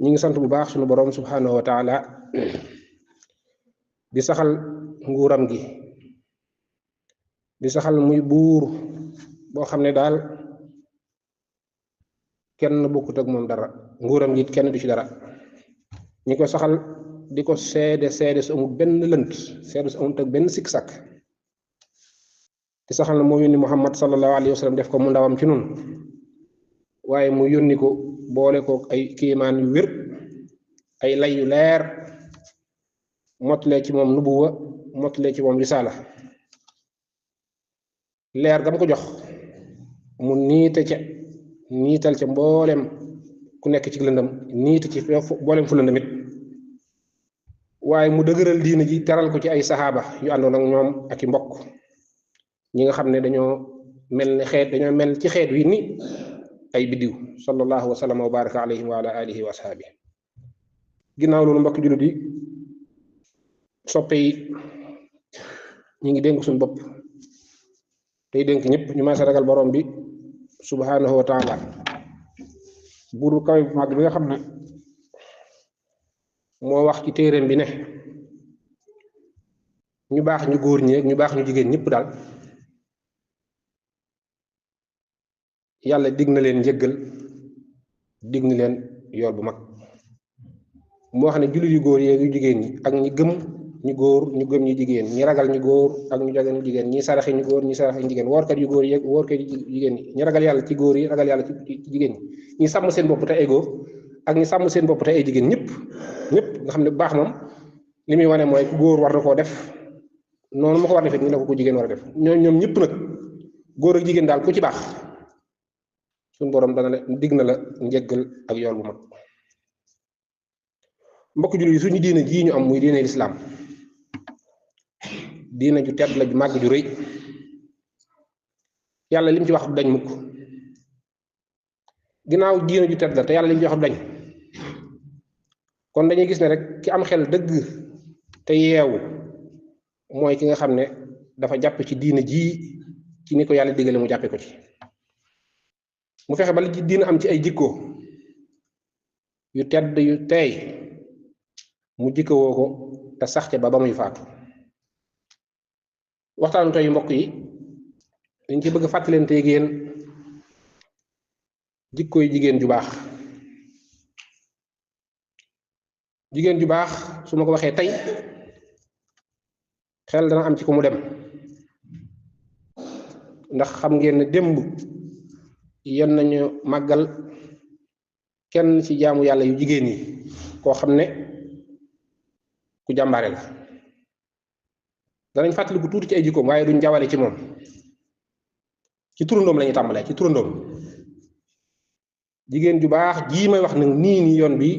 ñi ngi sant bu baax sunu borom subhanahu wa taala di saxal nguuram gi di saxal muy buur boo xam ne daal kenn bokkut ak moom dara nguuram gi kenn du ci dara ñi ko saxal di ko seede su amul benn lënt seede su amul ak benn sikk sàkk di saxal na moo yónni Muhammad sallallahu alayhi wa sallam def ko mu ndawam ci nun waaye mu yónni ko boole ko ay kiimaan yu wér ay lay yu leer mottalee ci moom nubuwa mottalee ci moom risaala leer gam ko jox mu niital ca mboolem ku nekk ci lëndam niite ci mboolem fu lëndamit waaye mu dëgëral diina ji teral ko ci ay saxaaba yu àndoon ak ñoom ak i mbokk ñi nga xam ne dañoo mel ci xeet wi ni ay biddiw sallallahu wa sallam wa baraka alayhim wa ala alihi wa ashaabi ginnaaw loolu mbokk jullit yi soppe yi ñi ngi dénk suñu bopp tey dénk ñëpp ñu ma sa ragal borom bi subhanahu wa taala buuru kawe bu mag bi nga xam ne moo wax ci téeréem bi ne ñu baax ñu góor ñi ñu baax ñu jigéen ñëpp daal yàlla dig na leen njëggal dig na leen yool bu mag mu wax ne jullit yu góor yeeg yu jigéen ñi ak ñi gëm ñu góor ñu gëm ñu jigéen ñi ragal ñu góor ak ñu ragal ñu jigéen ñi saraxe ñu góor ñi saraxe ñu jigéen woorkat yu góor yeeg woorkat yu jigéen ñi ragal yàlla ci góor yi ragal yàlla ci jigéen ñi sàmm seen bopp te ay góor ak ñi sàmm seen bopp te ay jigéen ñëpp nga xam ne bu baax moom li muy wane mooy ku góor war na koo def noonu ma ko war defee ñu ne ko ku jigéen war a def ñoom ñëpp nag góor ak jigéen daal ku ci baax suñu borom dana la dig na la njëggal ak yool bu mag mbokk jullit yi suñu diine jii ñu am muy diine lislaam diine ju tedd la ju màgg ju rëy yàlla lim ci wax du dañ mukk ginnaaw diine ju tedd la te yàlla lim ci wax du dañ kon dañuy gis ne rek ki am xel dëgg te yeewu mooy ki nga xam ne dafa jàpp ci diine jii ci ni ko yàlla digale mu jàppe ko ci mu fexe ba li ci diine am ci ay jikko yu tedd yu teey mu jikkowoo ko te sax ca ba muy faatu waxtaanu tey mbokk yi dañ ci bëgg fàttalante ak yéen jikko yi jigéen ju baax jigéen ju baax su ma ko waxee tey xel dana am ci ko mu dem ndax xam ngeen ne démb yon nañu màggal kenn ci jaamu yàlla yu jigéen yi koo xam ne ku jàmbaare la danañ fàttaliku tuuti ci ay jikkoom waaye duñ jawale ci moom ci turandoom la ñuy tàmbalee ci turandoom jigéen ju baax jii may wax nag nii yoon bi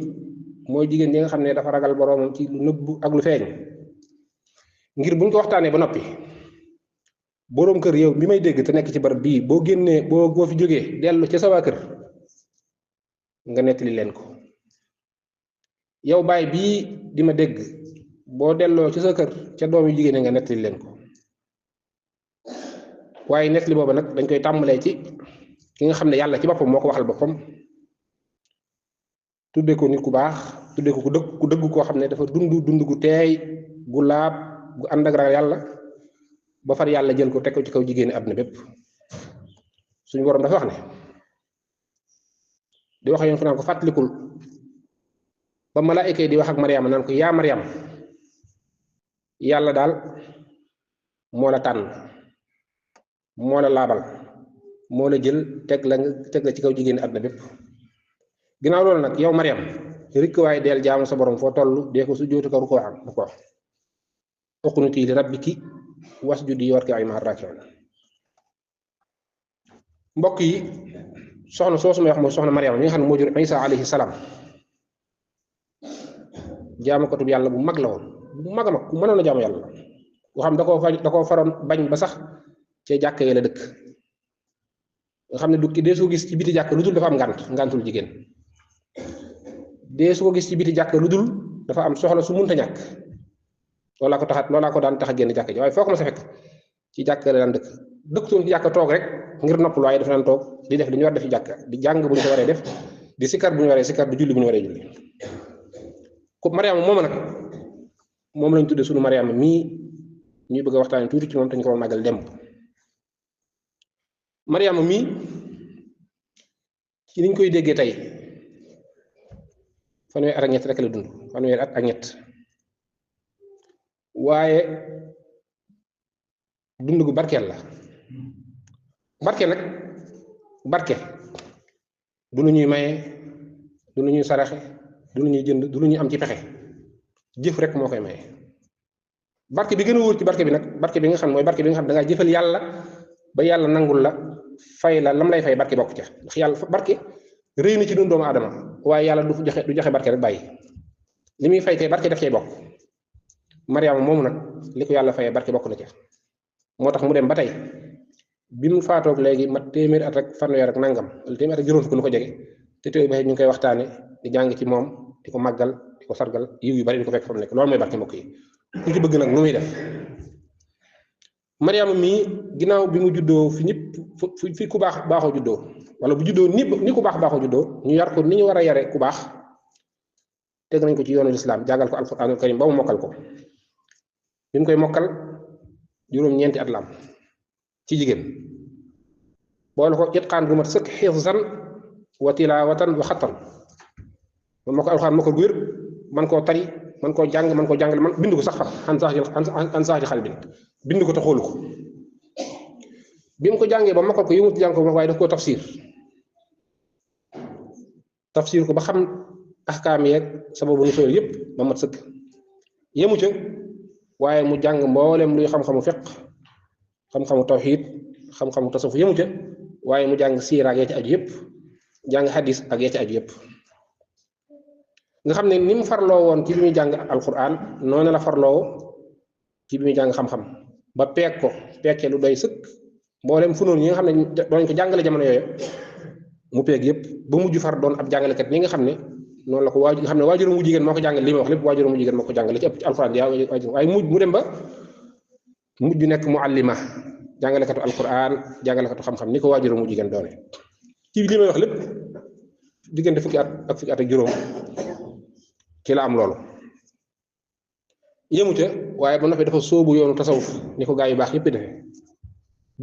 mooy jigéen ñi nga xam ne dafa ragal boroomam ci lu nëbbu ak lu feeñ ngir buñ ko waxtaanee ba noppi boroom kër yow bi may dégg te nekk ci barab bii boo génnee boo fi jógee dellu ca sa waa kër nga nettali leen ko yow baay bii di ma dégg boo delloo ci sa kër ca doom yu jigéen nga nettali leen ko waaye nettali booba nag dañ koy tàmbalee ci ki nga xam ne yàlla ci boppam moo ko waxal boppam tudde ko nit ku baax tudde ko ku dëgg koo xam ne dafa dund gu teey gu laab gu ànd ak ragal yàlla ba far yàlla jël ko teg ko ci kaw jigéeni àdduna bépp suñu borom dafa wax ne di wax yoon fu naan ko fàttalikul ba malaayika yi di wax ak Mariama naan ko yaa Mariam yàlla daal moo la tànn moo la laabal moo la jël teg la ci kaw jigéeni àdduna bépp ginnaaw loolu nag yow Mariam rikk waaye deel jaamu sa borom foo toll dee ko su jootu ko rukkoo am ko uqnutii li rabbiki wasjudi warka'i ma'a raaki'iin mbokk yi soxna soosu may wax mooy soxna Mariam mi nga xam ne moo jur Isa alayhi salaam jaamukatub yàlla bu mag la woon bu mag a mag ku mënoon a jaamu yàlla boo xam da koo faroon bañ ba sax ca jàkka yi la dëkk nga xam ne du dee su ko gis ci biti jàkk lu dul dafa am ngantul jigéen dee su ko gis ci biti jàkk lu dul dafa am soxla su munta ñàkk loolaa ko daan tax a génn jàkk ji waaye foo ko ma sa fekk ci jàkk la daan dëkkutoon ci jàkk toog rek ngir noppal waaye dafa daan toog di def li ñu war def ci jàkk di jàng bu ñu ko waree def di sikar bu ñu waree sikar di julli bu ñu waree julli ko Mariama moom nag moom lañ tuddee sunu Mariama mii ñuy bëgg a waxtaane tuuti ci moom te ñu ko màggal dem Mariama mii ci niñ koy déggee tey fanweeri at ak ñett rek la dund fanweeri at ak ñett waaye dund gu barkeel la barke nag barke du lu ñuy maye du lu ñuy saraxe du lu ñuy jënd du lu ñuy am ci pexe jëf rek moo koy maye barke bi gën a wóor ci barke bi nag barke bi nga xam mooy barke bi nga xam da ngaa jëfal yàlla ba yàlla nangul la fay la lam lay fay barke bokk ca ndax yàlla barke rëy na ci dund doomu aadama waaye yàlla du joxe barke rek bàyyi li muy fay kay barke daf cay bokk Mariama moomu nag li ko yàlla fayee barke bokk na ca moo tax mu dem ba tey bi mu faatoog léegi mat téeméeri at ak fanweer ak nangam wala téeméeri at ak juróom fukk lu ko jege te teew ba ñu ngi koy waxtaane di jàng ci moom di ko màggal di ko sargal yiw yu bari di ko fekk fa mu nekk loolu mooy barke mbokk yi ku ci bëgg nag nu muy def Mariama mii ginnaaw bi mu juddoo fi ñëpp fi ku baax baaxoo juddoo wala bu juddoo ni ku baax baaxoo juddoo ñu yar ko ni ñu war a yare ku baax teg nañ ko ci yoonu lislaam jàngal ko alquranul karim ba mu mokkal ko bi mu koy mokkal juróom-ñeenti at la am ci jigéen boole ko itqaan gu mat sëkk xifzan wa tilawatan wa xattan man ma ko alxuraan ma ko wér man koo tari man koo jàng man koo jàngale man bind ko sax fa an sax ji xal bind ko te xoolu ko bi mu ko jàngee ba mokkal ko yëmut jàng ko waaye daf koo tafsir ko ba xam ahkaam yeeg sababu nu sool yépp ba mat sëkk yemu ca waaye mu jàng mboolem luy xam-xamu fiq xam-xamu tawxiid xam-xamu tasawuf yemu ca waaye mu jàng siira ak ya ci aju yépp jàng hadis ak ya ci aju yépp nga xam ne ni mu farloo woon ci bi muy jàng alquran noonu la farloo ci bi muy jàng xam-xam ba peeg ko peegke lu doy sëkk mboolem fu noonu ñi nga xam ne doon ko jàngale jamono yooyu mu peeg yépp ba mujj far doon ab jàngalekat ni nga xam ne noonu la ko nga xam ne waajuram mu jigéen moo ko jàngale li ma wax lépp waajuram mu jigéen moo ko jàngale ci ëpp ci alquran waaye mu dem ba mujj nekk muallima jàngalekatu alquran jàngalekatu xam-xam ni ko waajuram mu jigéen doone ci li may wax lépp diggante fukki at ak juróom ci la am loolu yëmu ca waaye ba noppi dafa sóobu yoonu tasawuf ni ko gaa yu baax yépp defe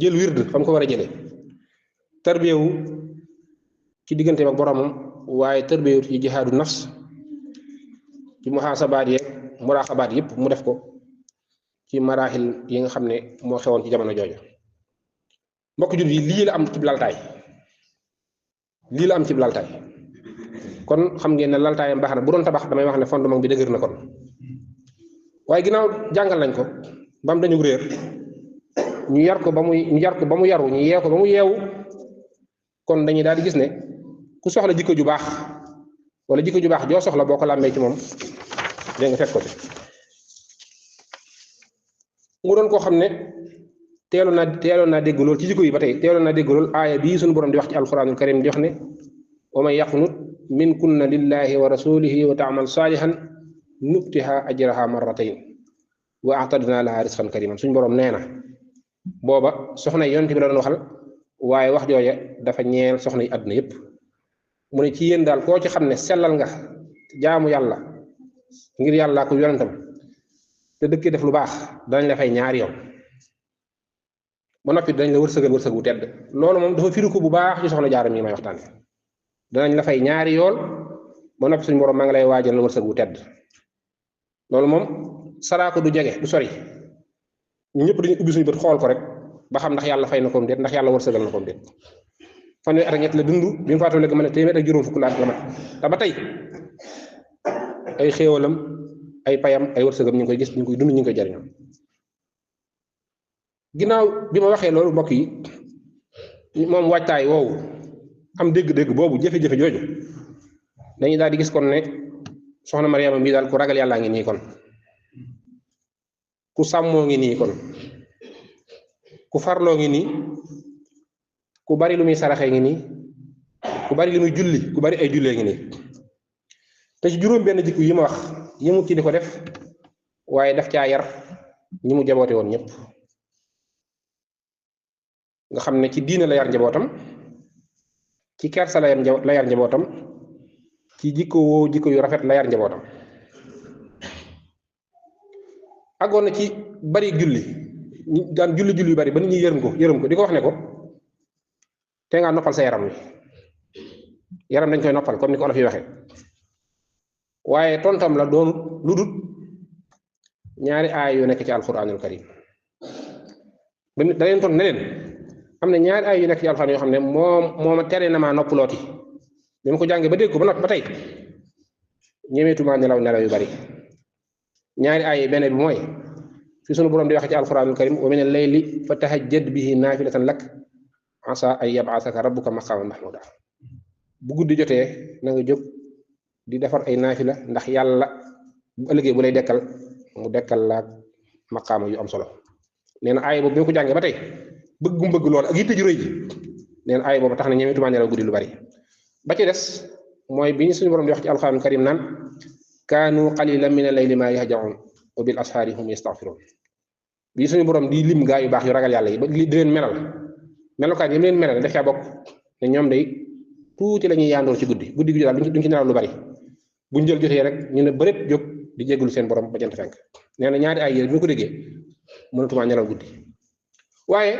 jël wird fa mu ko war a jëlee tarbiyewu ci diggante ak boromam waaye tarbiyewu ci jihaadu nafs ci muhaasabaat yeeg muraaxabaat yépp mu def ko ci maraaxil yi nga xam ne moo xewoon ci jamono jooju mbokk jur yi lii la am ci laltaay kon xam ngeen ne laltaayam baax na bu doon tabax damay wax ne fondement bi dëgër na kon waaye ginnaaw jàngal nañ ko ba mu dañu réer ñu yar ko ba mu yaru ñu yee ko ba mu yeewu kon dañuy daal di gis ne ku soxla jikko ju baax wala jikko ju baax joo soxla boo ko làmbee ci moom dégg nga fekk ko ci mu doon koo xam ne teeloon naa dégg lool ci jikko yi ba tey teeloon naa dégg lool aaya bii suñu borom di wax ci alquranul karim di wax ne wa man yaqnut min kunna lillahi wa rasulihi wa taamal salihan nuktiha ajraha marratayn wa a'tadna laha rizqan kariman suñu borom nee na booba soxna yi yonent bi la doon waxal waaye wax jooja dafa ñeel soxna yi àdduna yépp mu ne ci yéen daal koo ci xam ne sellal nga jaamu yàlla ngir yàlla ko yonentam te dëkk def lu baax danañ la fay ñaari yoon ba noppi dañ la wërsëgal wërsëg bu tedd loolu moom dafa firi ko bu baax ci soxna jaaram yi may waxtaane danañ la fay ñaari yoon ba noppi suñu borom maa ngi lay waajal la wërsëg bu tedd loolu moom saraako du jege du sori ñu ñëpp dañu ubbi suñu bët xool ko rek ba xam ndax yàlla fay na ko déet ndax yàlla wërsëgal na ko déet fanweeri at ak ñett la dund bi mu faatoo léegi ma ne téeméer ak juróom fukk la mat te ba tey ay xéewalam ay payam ay wërsëgam ñu ngi koy gis ñu ngi koy dund ñu ngi koy jariñoo ginnaaw bi ma waxee loolu mbokk yi moom waajtaay woowu am dégg-dégg boobu jafe-jafe jooju dañuy daal di gis kon ne soxna Mariama mii daal ku ragal yàllaa ngi nii kon ku sàmmoo ngi nii kon ku farloo ngi nii ku bari lu muy saraxee ngi nii ku bari lu muy julli ku bari ay jullee ngi nii te ci juróom benn jikko yi ma wax yëmut ci di ko def waaye daf caa yar ñi mu jaboote woon ñëpp nga xam ne ci diine la yar njabootam ci kersa la yar njabootam ci jikko yu rafet la yar njabootam àggoon na ci bari julli daan julli yu bari ba nit ñi yërëm ko di ko wax ne ko te ngaa noppal sa yaram wi yaram dañ koy noppal comme ni ko olof yi waxee waaye tontam la doon lu dul ñaari aay yu nekk ci alquranul karim da leen tont ne leen am na ñaari aay yu nekk ci alquran yoo xam ne mooma tere na maa noppalooti bi ma ko jàngee ba dégg ko ba noppi ba tey ñemeetuma nelaw yu bari ñaari aay yi benn bi mooy fi sunu borom di wax ci alquranul karim wa min al-layli fa tahajjad bihi naafilatan lak asa ay yab'athaka rabbuka maqaman mahmuda bu guddi jotee na nga jóg di defar ay naafila ndax yàlla bu ëllëgee bu lay dekkal mu dekkal la maqaama yu am solo nee na aay boobu bi ma ko jàngee ba tey bëgg lool ak yitte ju rëy ji nee na aay boobu tax na ñemeetuma nelaw guddi lu bari ba ci des mooy bi ñu suñu borom di wax ci alquranul karim naan kaanu qalilan min al-layli ma yahja'un wa bil ashaari hum yastaghfirun bi suñu borom di lim gaa yu baax yu ragal yàlla yi ba di leen melal melokaan yi mu leen melal daf caa bokk ne ñoom day tuuti la ñuy yaandoor ci guddi gi daal duñ ci nelaw lu bari buñ jël jotee rek ñu ne bërepp jóg di jégalu seen borom ba jant fenk nee na ñaari ay yére bi ñu ko déggee mënatumaa nelaw guddi waaye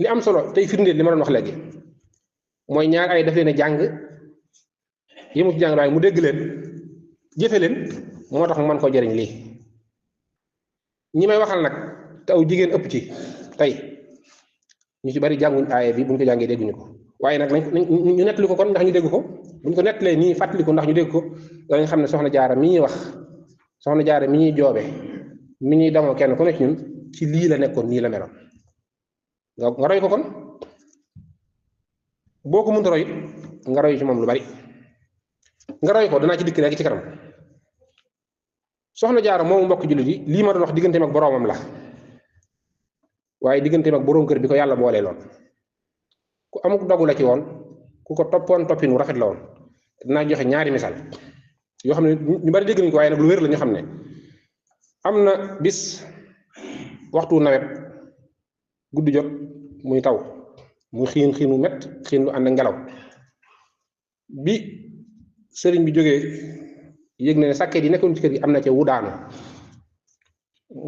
li am solo tey firndeel li ma doon wax léegi mooy ñaari ay daf leen a jàng yëmu ci jàng waaye mu dégg leen jëfe leen moo tax mu mën koo jëriñ lii ñi may waxal nag te aw jigéen ëpp ci tey ñu ci bari jànguñ aaye bi buñ ko jàngee dégguñu ko waaye nag ñu nettali ko kon ndax ñu dégg ko buñ ko nettalee nii fàttali ko ndax ñu dégg ko danañ xam ne soxna jaara mi ñuy wax soxna jaara mi ñuy joobe mi ñuy damoo kenn ku nekk ñun ci lii la nekkoon nii la meloon nga roy ko kon boo ko mënta roy nga roy ci moom lu bari nga roy ko danaa ci dikk léegi ci kanam soxna jaara moomu mbokk jullit yi lii ma doon wax digganteem ak boroomam la waaye digganteem ak boroom kër bi ko yàlla boolee loon ku amuk dogu la ci woon ku ko toppoon toppin wu rafet la woon dinaa joxe ñaari misaal yoo xam ne ñu bari dégg nañu ko waaye nag lu wér la ñu xam ne am na bis waxtu nawet guddi jot muy taw muy xiin mu mett xiin lu ànd ak ngelaw bi sëriñ bi jógee yëg na ne sàkket yi nekkoon ci kër gi am na ca wu daanu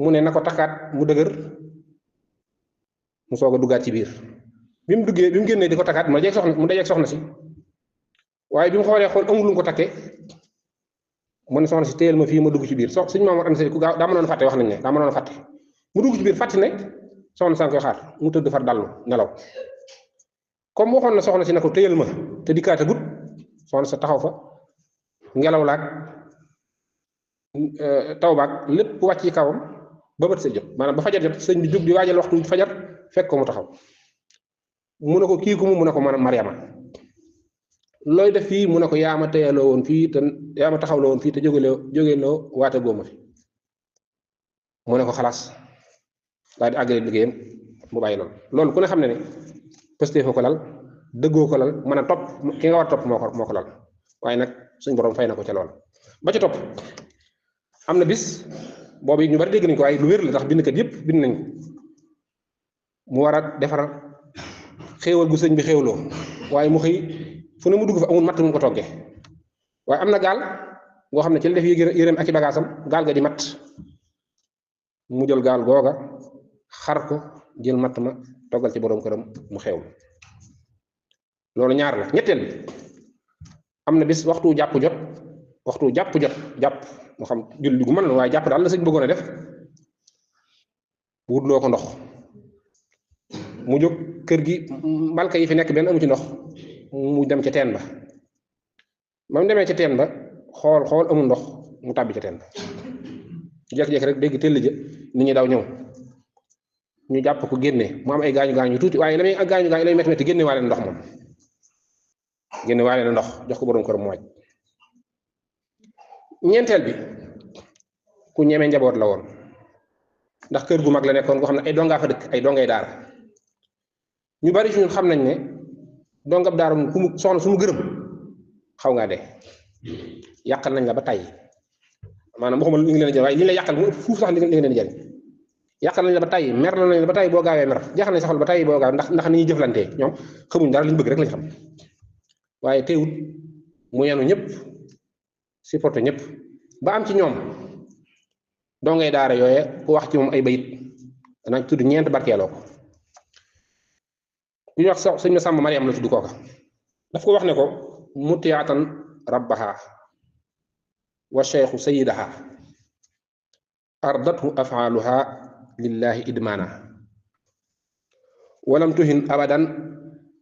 mu ne na ko takkaat mu dëgër mu soog a duggaat ci biir bi mu génnee di ko takkaat mu dajeeg soxna si waaye bi mu xoolee xool amul lu ko takkee mu ne soxna si téyel ma fii ma dugg ci biir suñu maam ànd si ku gaaw daa mënoon fàtte wax nañ ne daa mënoon fàtte mu dugg ci biir fàtte ne soxna saa koy xaar mu tëdd far dallu nelaw comme waxoon na soxna si ne ko téyel ma te dikkaate gut soxna sa taxaw fa ngelaw laag taw baag lépp wàcc ci kawam ba bët sa jot maanaam ba fajar jot sëñ bi jóg di waajal waxtu fajar fekk ko mu taxaw mu ne ko kii ku mu ne ko man Mariama looy def fii mu ne ko yaa ma teyaloo woon fii te yaa ma taxawloo woon fii te jógeloo waate góoma fi mu ne ko xalaas daal di àggale liggéeyam mu bàyyi loolu ku ne xam ne ne pëstee fa ko lal dëggoo ko lal mën a topp ki nga war a topp moo ko lal waaye nag suñ borom fay na ko ca lool ba ca topp am na bis boobu ñu bari dégg nañ ko waaye lu wér la tax bindkat yépp bind nañ ko mu war a defar xéewal gu sëñ bi xéewloo waaye mu xëy fu ne mu dugg fa amul matt mu ko toggee waaye am na gaal ngoo xam ne ci la def yéreem ak i bagaasam gaal ga di matt mu jël gaal googa xar ko jël matt ma toggal ci boroom këram mu xeewlu loolu ñaar la ñetteel bi am na bis waxtu jàpp jot jàpp moo xam julli gu mën la waaye jàpp daal la sëñ bëggoon a def wutloo ko ndox mu jóg kër gi mbalka yi fi nekk benn amu ci ndox mu dem ca teen ba mu demee ca teen ba xool amul ndox mu tàbbi ca teen ba jékki-jékki rek dégg tëll ja nit ñi daw ñëw ñu jàpp ko génne mu am ay gaañu tuuti waaye la muy ak gaañu lay métti génne waale ndox moom génne waale na ndox jox ko borom kër mu waaj ñeenteel bi ku ñeme njaboot la woon ndax kër gu mag la nekkoon goo xam ne ay dongaa fa dëkk ay dongay daara ñu bari ci ñun xam nañ ne dongab daara mu ku mu soxna su mu gërëm xaw ngaa dee yàqal nañ la ba tàyyi maanaam waxuma li ngi leen jël waaye li la yàqal mu fuuf sax li nga leen jël yàqal nañ la ba tàyyi mer nañ la ba tàyyi boo gaawee mer jeexal nañ saxal ba tàyyi boo gaaw ndax ni ñuy jëflantee ñoom xamuñ dara liñ bëgg rek lañ xam waaye teewut mu yenu ñëpp supporté ñëpp ba am ci ñoom dongay daara yooye ku wax ci moom ay bayit danañ tudd ñeent barkeeloo ko ku ñu wax sëñ ma sàmm Mariam la tudd kooka daf ko wax ne ko mutiyaatan rabbaha wa cheikhu sayidaha ardathu afaaluha lillahi idmaana walam tuhin abadan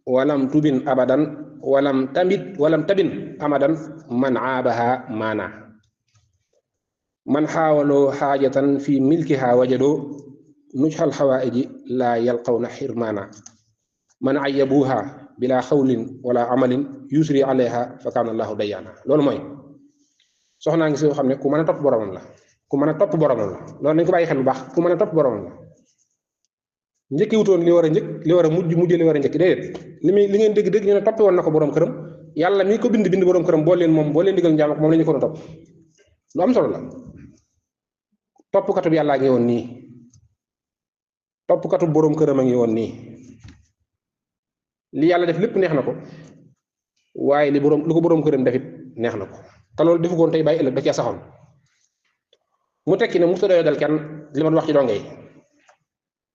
walam tubin abadan walam tabin amadan man aabaha maana man xaawaloo xaajatan fi milkiha wajadoo nujxal xawaaiji laa yalqawna xirmaana man ayabuha bila xawlin wala amalin yusri alayha fa kaana allahu dayaana loolu mooy soxnaa ngi si xam ne ku mën a topp boromam la ku mën a topp boromam la loolu nañ ko bàyyi xel bu baax ku mën a topp boromam la njëkki wutoon li war a njëkk li war a mujj li war a njëkk déedéet li ngeen dégg ñu ne toppi woon na ko borom këram yàlla mi ko bind borom këram boo leen digal njaam ak moom la ñu ko doon topp lu am solo la toppkatu bi yàllaa ngi woon nii toppkatu borom këram a ngi woon nii li yàlla def lépp neex na ko waaye lu ko borom këram defit neex na ko te loolu defu koon tey bàyyi ëllëg da cee saxoon mu tekki ne musta doyadal kenn li ma wax ci donge yi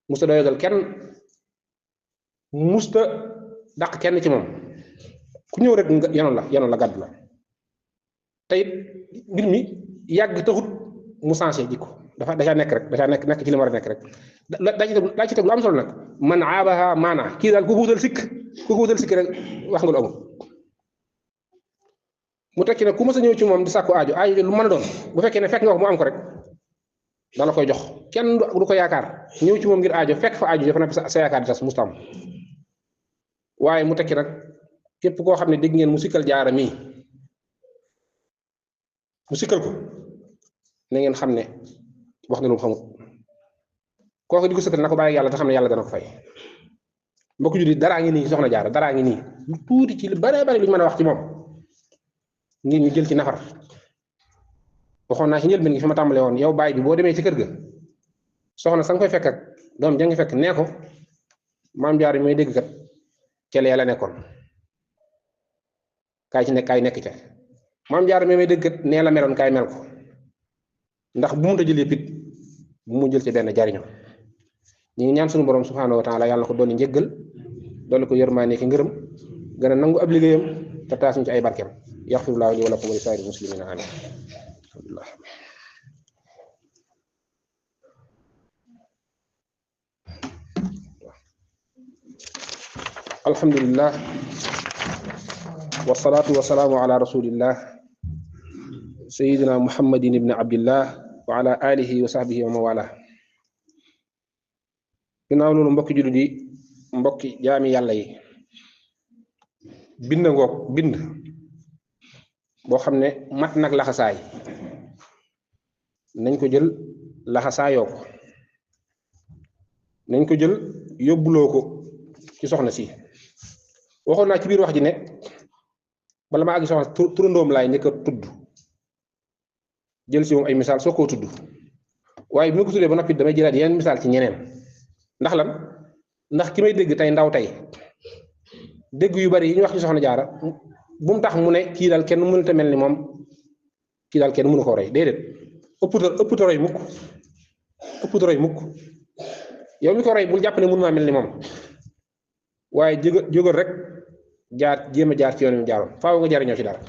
musta doyadal kenn musta dàq kenn ci moom ku ñëw rek yanoon la gàddu la te it mbir mi yàgg taxut mu changé jikko dafa nekk ci li mu war a nekk rek daa ci teg lu am solo nag man aabaha maana kii daal ku ko wutal sikk rek wax nga lu amul mu tekki ne ku mës a ñëw ci moom di sàkku aajo lu mën a doon bu fekkee ne fekk nga wax mu am ko rek dala koy jox kenn du ko yaakaar ñëw ci moom ngir aajo fekk fa aajo dafa nekk sa yaakaar di tas mustam waaye mu tekki nag képp koo xam ne dégg ngeen mu sikkal jaara mii mu sikkal ko na ngeen xam ne wax na lu mu xamut kooku di ko sikkal na ko bàyyi yàlla te xam ne yàlla dana ko fay mbokk jullit daraa ngi nii soxna jaara daraa ngi nii lu tuuti ci lu bare bare lu ñu mën a wax ci moom ngir ñu jël ci nafar waxoon naa ci njëlbeen gi fi ma tàmbale woon yow baay bi boo demee ci kër ga soxna sa nga koy fekk ak doom ja nga fekk nee ko maam jaar yi may dégg kat ca lee la nekkoon kaay nekk ca maam jaar mi may dégg kat nee la meloon kaay mel ko ndax bu mu ta jëlee pit bu mu jël ci benn jariñoo ñu ngi ñaan suñu borom subhanahu wa taala yàlla na ko dolli njëggal dolli ko yërmaane ki ngërëm gën a nangu ab liggéeyam te taas ñu ci ay barkeem yaxfirullahu li wa lakum wa li saa'iril muslimina amin alhamdulillah wasalaatu wasalaamu ala rasulillah sayidina muhammadin ibni abdillah wa ala alihi wa sahbihi wa mawala ginnaaw loolu mbokki jullit yi mbokki jaami yàlla yi bind boo xam ne mat nag laxasaay nañ ko jël laxasaayoo ko nañ ko jël yóbbuloo ko ci soxna si waxoon naa ci biir wax ji ne bala ma àgg soxna turandoom laay njëkk a tudd jël si moom ay misaal soo koo tudd waaye bi ma ko tuddee ba noppi damay jëlaat yeneen misaal ci ñeneen ndax lan ndax ki may dégg tey ndaw tey dégg yu bari yi ñu wax ci soxna jaara bu mu tax mu ne kii daal kenn mënut a mel ni moom kii daal kenn mënu ko roy déedéet ëpp roy mukk yow mi ko roy bul jàpp ne mënu maa mel ni moom waaye jógal rek jéem a jaar ci yoon mi jaaroon faaw nga jariñoo ci dara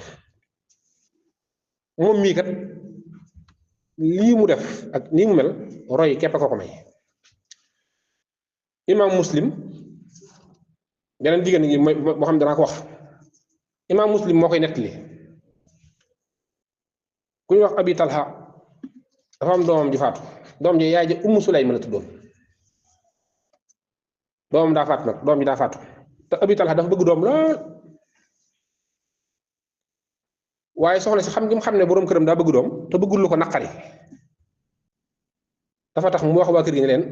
moom mii kat lii mu def ak nii mu mel roy képp ko may imam muslim beneen jigéen gi moo xam danaa ko wax imam muslim moo koy nettali ku ñuy wax abi talha dafa am doomam ji faatu doom ji yaay ji ummu sulaym la tuddoon doomam daa faatu nag doom ji daa faatu te abi talha dafa bëgg doom lool waaye soxna si xam gi mu xam ne boroom këram daa bëgg doom te bëggul lu ko naqari dafa tax mu wax waa kër gi ne leen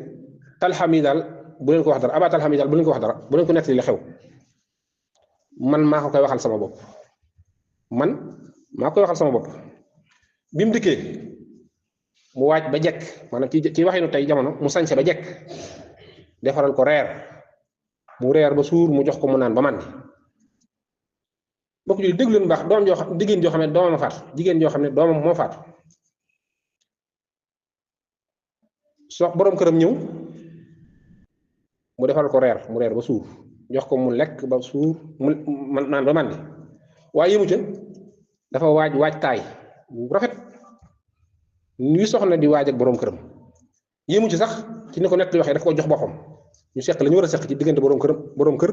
talha mi daal bu leen ko wax dara aba talha mi daal bu leen ko wax dara bu leen ko nettali li xew man maa ko koy waxal sama bopp bi mu dikkee mu waaj ba jekk maanaam ci waxinu tey jamono mu sañse ba jekk defaral ko reer mu reer ba suur mu jox ko mu naan ba màndi bokk ju déglu leen baax doom joo xam jigéen joo xam ne doomam faatu jigéen joo xam ne doomam moo faatu borom këram ñëw mu defal ko reer mu reer ba suur jox ko mu lekk ba suur mu naan ba màndi waaye yëmu ca dafa waaj taay rafet ñuy soxna di waaj ak borom këram yëmu ci sax ci ni ko nekk li waxee dafa ko jox boppam ñu seq la ñu war a seq ci diggante borom kër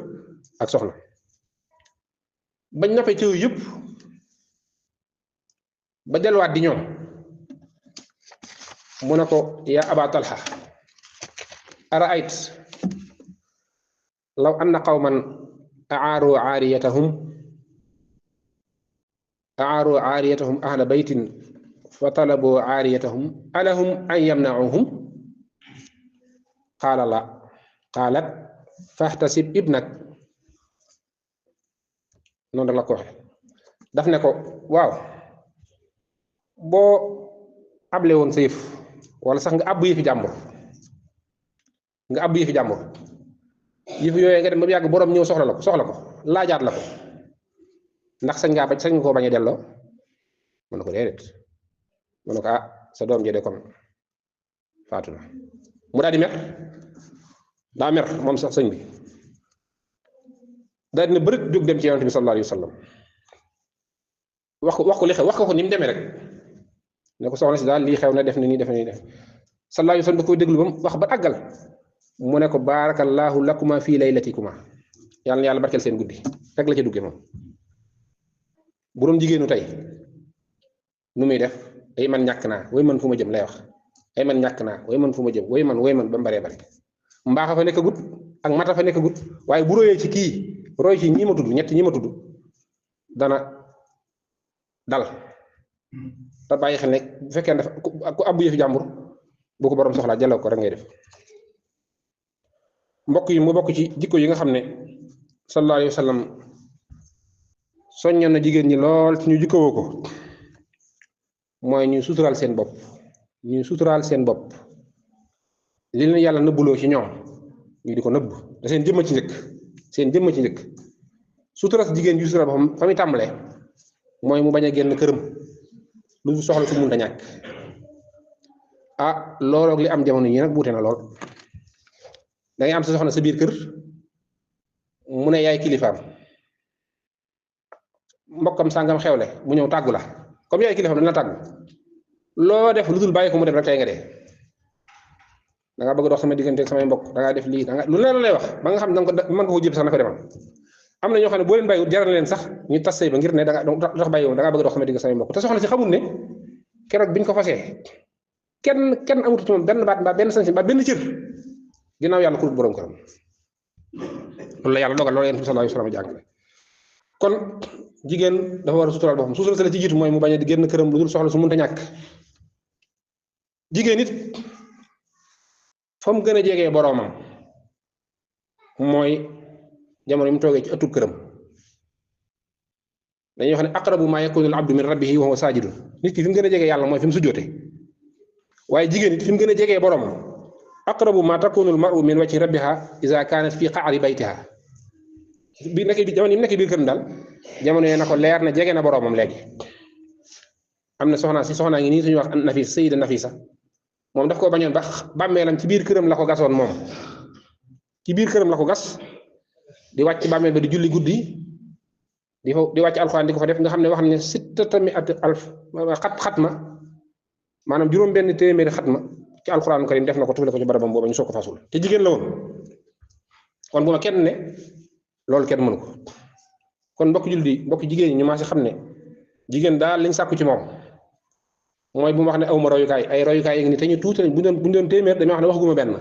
ak soxna bañ nappee ci yooyu yëpp ba delluwaat di ñoom mu ne ko yaa aba talha araayt law anna qawman aaru aariyatahum ahla baytin fa talabu aariyatahum alahum an yamnauhum qaala la qaalat fahtasib ibnak noonu la ko waxe daf ne ko waaw boo able woon sa yëf wala sax nga àbb yëfi jàmbur yëf yooyu nga dem ba mu yàgg borom ñëw soxla ko laajaat la ko ndax sañ nga koo bañ a delloo mën na ko déedéet mën na ko sa doom ji de kon faatu na mu daal di mer daa mer moom sax sëñ bi daal dina bëri jóg dem ci yonent bi sallallahu alayhi wa sallam wax ko li xew wax ko ni mu demee rek ne ko soxna si daal lii xew na def na nii def na nii def sallallahu alayhi wa sallam da koy déglu ba mu wax ba àggal mu ne ko baarakallahu lakuma fii laylatikuma yàlla na yàlla barkeel seen guddi rek la ca duggee moom bu doon jigéenu tey nu muy def ay man ñàkk naa way man fu ma jëm lay wax ay man ñàkk naa way man fu ma jëm way man ba mu baree bare mbaaxa fa nekk gut ak mata fa nekk gut waaye bu royee ci kii roy ci ñi ma tudd ñett ñi ma tudd dana dal te bàyyi xel ne bu fekkee dafa ku abbu yëfi jàmbur bu ko borom soxlaa jëloo ko rek ngay def mbokk yi mu bokk ci jikko yi nga xam ne sallallahu alayhi wa sallam soññoon na jigéen ñi lool ci ñu jikkowoo ko mooy ñu suturaal seen bopp li leen yàlla nëbbuloo ci ñoom ñu di ko nëbb da seen jëmma ci njëkk sutural jigéen ju sutural boppam fa muy tàmbalee mooy mu bañ a génn këram lu soxla su mun ta ñàkk looloog li am jamono yi nag buute na lool da ngay am sa soxna sa biir kër mu ne yaay kilifaam mbokkam sàngam xewle mu ñëw tàggu la comme yaay kilifaam dana tàggu loo def lu dul bàyyi ko mu def rek tey nga dee da nga bëgg dox sama diggante ak samay mbokk da ngaa def lii lu la lay wax ba nga xam ne mën nga ko jël sax na fa demal am na ñoo xam ne boo leen bàyyi jaral leen sax ñu tas sëy ba ngir ne da nga dox bàyyi woon da ngaa bëgg dox sama diggante samay mbokk te soxna si xamul ne keroog biñ ko fasee kenn amatu ci moom benn baat mbaa benn sañ mbaa benn cër ginnaaw yàlla ku dul borom këram loolu la yàlla dogal loolu yonent bi sallallahu alayhi wa sallam jàngale kon jigéen dafa war a suturaal boppam sutura sa la ci jiitu mooy mu bañ a génn këram lu dul soxla su mënta ñàkk jigéen it fa mu gën a jegee boroomam mooy jamono yi mu toogee ci ëttu këram dañuy wax ne aqrabu ma yakunu al abdu min rabbihi wa huwa sajidun nit ki fi mu gën a jegee yàlla mooy fi mu sujjoote waaye jigéen it fi mu gën a jegee boroomam aqrabu ma takunu al mar'u min wajhi rabbiha iza kanat fi qa'ri baytiha bi jamono yi mu nekk biir këram daal jamono yee na ko leer na jege na boroomam léegi am na soxnaa ngi nii suñu wax Nafisa Sayyida Nafisa moom daf koo bañoon ba bàmmeelam ci biir këram la ko gasoon moom ci biir këram la ko gas di wàcc bàmmeel ba di julli guddi di wàcc alxuraan di ko fa def nga xam ne wax ne sittata mi'ati alf xatma maanaam juróom benn téeméeri xatma ci alxuraanu karim def na ko tufale ko ci barabam booba ñu soog ko fasul te jigéen la woon kon bu ma kenn ne loolu kenn mënu ko kon mbokk jullit yi mbokk jigéen ñi ñu maa si xam ne jigéen daal liñ sàkku ci moom mooy bu ma wax ne awma royukaay ay royukaay yi ngi ni te ñu tuuti lañ bu ñu doon téeméer dama wax ne waxaguma benn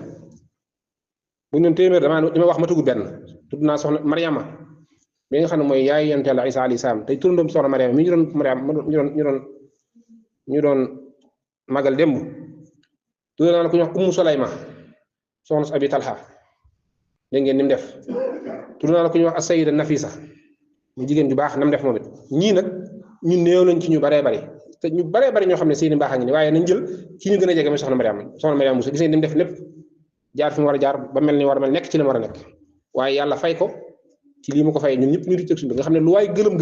bu ñu doon téeméer dama wax ma tugul benn tudd naa soxna Mariama bi nga xam ne mooy yaay yonent Yàlla Isa alayhi salaam tey turandoom soxna Mariama mi ñu doon magal démb tudd naa la ku ñu wax Ummu Sulayma soxna su Abi Talha dégg ngeen ni mu def tudd naa la ku ñu wax as-Sayyida Nafisa mu jigéen ju baax nam def moom it ñii nag ñu néew nañ ci ñu baree bari te ñu baree bari ñoo xam ne seeni mbaax a ngi ni waaye nañ jël ci ñu gën a jege mooy soxna Mariama Musa gis ngeen ni mu def lépp jaar fi mu war a jaar ba mel ni war a mel nekk ci li mu war a nekk waaye yàlla fay ko ci lii mu ko fay ñun ñëpp ñu di teg suñu nga xam ne lu waay gëlëm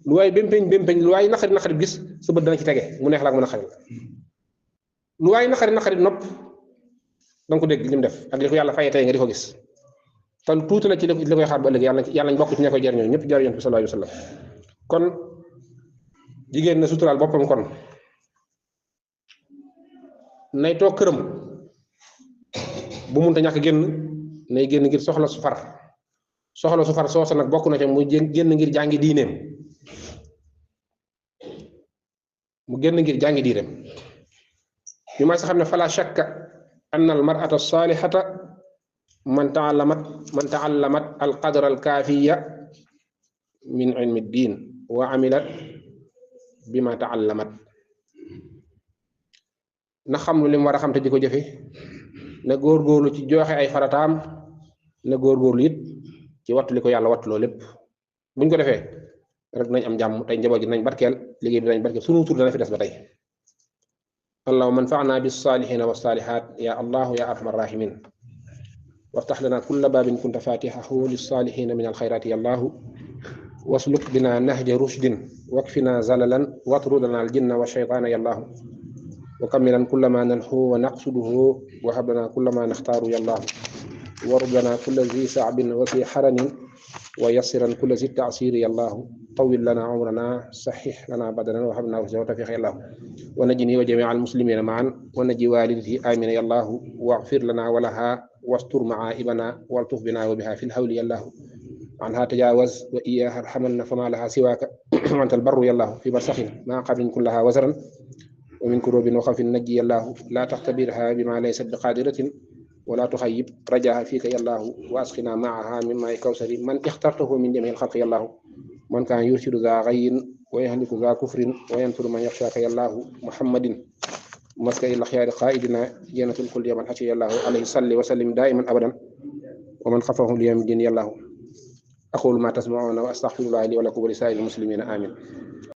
lu waay bémpeñ lu waay naqari gis sa bët dana ci tege mu neex la ak mu naqari lu waay naqari nopp danga ko dégg li mu def ak li ko yàlla fayee tey nga di ko gis te tuuti la ci li koy xaar ba ëllëg yàlla ñu bokk ci ña koy jariñoo ñëpp jariñoo bi sallallahu alayhi wa sallam kon jigéen na suturaal boppam kon nay toog këram bu munta ñàkk génn nay génn ngir soxla su far soosa nag bokk na ca muy génn ngir jàngi diineem ñu may sa xam ne fala shakka anna al mar'ata salihata man ta'allamat al qadra al kafiya min ilmi ad-din wa amilat bima ta'allamat na xam lu lim war a xam te di ko jëfe na góorgóorlu ci joxe ay farataam na góorgóorlu it ci wattu li ko yàlla wattuloo lépp buñ ko defee rek nañ am jàmm tey njaboot gi nañ barkeel liggéey bi nañ barkeel sunu tur dana fi des ba tey allahumma anfa'na bis salihin was salihat ya allah ya arhamar rahimin وافتح لنا كل باب كنت فاتحه للصالحين من الخيرات يا الله واسلك بنا نهج رشد واكفنا زللا واطردنا الجن والشيطان يا الله وكملا كل ما ننحو ونقصده وهب لنا كل ما نختار يا الله وارد لنا كل ذي صعب وفي حرن ويسرا كل ذي التعسير يا الله طول لنا عمرنا صحح لنا بدنا وهبنا رشدا وتوفيق يا الله ونجني وجميع المسلمين معا ونجي والدتي آمين يا الله واغفر لنا ولها واستر معائبنا والطف بنا وبها في الهول يا الله عنها تجاوز وإياها ارحمنا فما لها سواك وأنت البر يا الله في برزخ ما قبل كلها وزرا ومن كروب وخوف نجي يا الله لا تختبرها بما ليست بقادرة ولا تخيب رجاها فيك يا الله واسقنا معها مما كوثر من اخترته من جميع الخلق يا الله من كان يرشد ذا غي ويهلك ذا كفر وينصر من يخشاك يا الله محمد مسكى الخيار قائدنا جنة الكل يوم الحشي يا الله عليه صلي وسلم دائما ابدا ومن خفه ليوم الدين يا الله اقول ما تسمعون واستغفر الله لي ولكم ولسائر المسلمين امين